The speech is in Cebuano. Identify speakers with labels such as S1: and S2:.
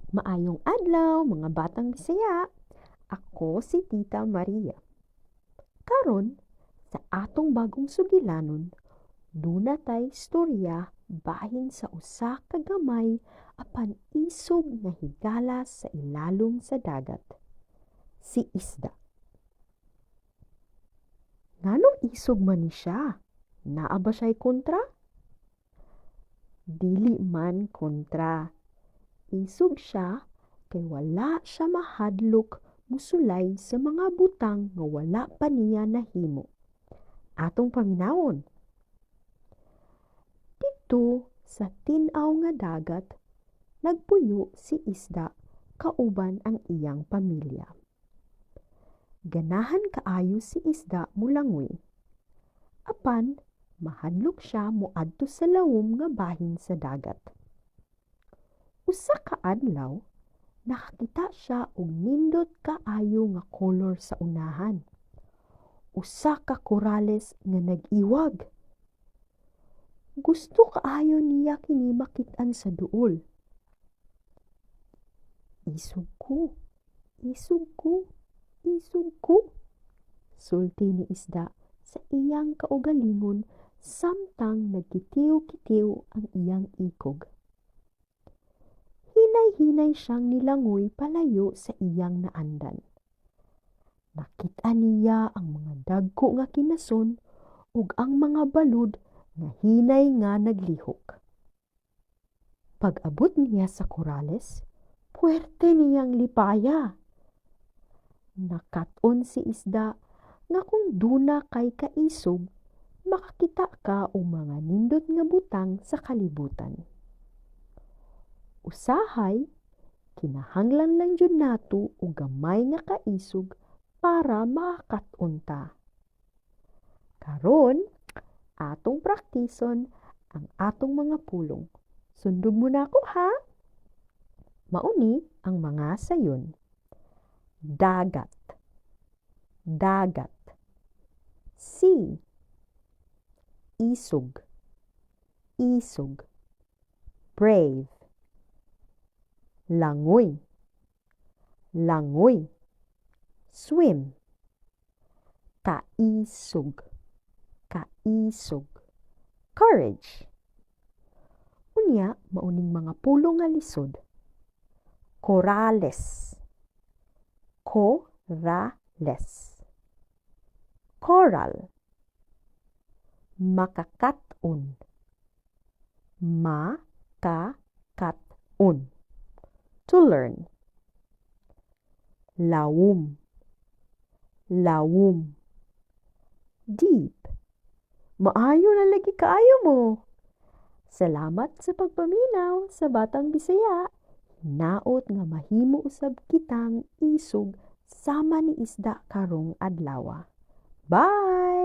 S1: Maayong adlaw, mga batang Bisaya. Ako si Tita Maria. Karon, sa atong bagong sugilanon, duna tay storya bahin sa usa ka gamay apan isog nga higala sa ilalom sa dagat. Si Isda. Nganong isog man ni siya? Naa ba siya'y kontra? Dili man kontra. Isog siya kay wala siya mahadlok musulay sa mga butang nga wala pa niya nahimo. Atong paminawon. Didto sa tin-aw nga dagat, nagpuyo si Isda kauban ang iyang pamilya. Ganahan kaayo si Isda mulangoy. Apan mahadlok siya moadto sa lawom nga bahin sa dagat. Usa ka adlaw, nakakita siya og nindot kaayo nga kolor sa unahan. Usa ka korales nga nag-iwag. Gusto kaayo niya kini makit-an sa duol. "Isog ko, isog ko, isog ko," sulti ni Isda sa iyang kaugalingon samtang nagkitiw-kitiw ang iyang ikog. Hinay-hinay siyang nilangoy palayo sa iyang naandan. Nakit-an niya ang mga dagko nga kinason ug ang mga balud nga hinay nga naglihok. Pag-abot niya sa korales, puwerte niyang lipaya. Nakat-on si Isda nga kung duna kay kaisog, makakita ka og mga nindot nga butang sa kalibutan. Usahay, kinahanglan lang jud nato og gamay nga kaisog para makakat-on ta. Karon, atong praktison ang atong mga pulong. Sundog mo nako, ha? Mao ni ang mga sayon. Dagat, dagat. Sea. Isog, isog. Brave. Langoy, langoy. Swim. Kaisog, kaisog. Courage. Unya, mao ning mga pulong nga lisod. Korales, korales. Coral. Makakat-on, ma-ka-kat-on. To learn. Lawom, lawom. Deep. Maayo na lagi kaayo mo. Salamat sa pagpaminaw sa Batang Bisaya. Hinaot nga mahimo usab kitang isog sama ni Isda karong adlawa. Bye!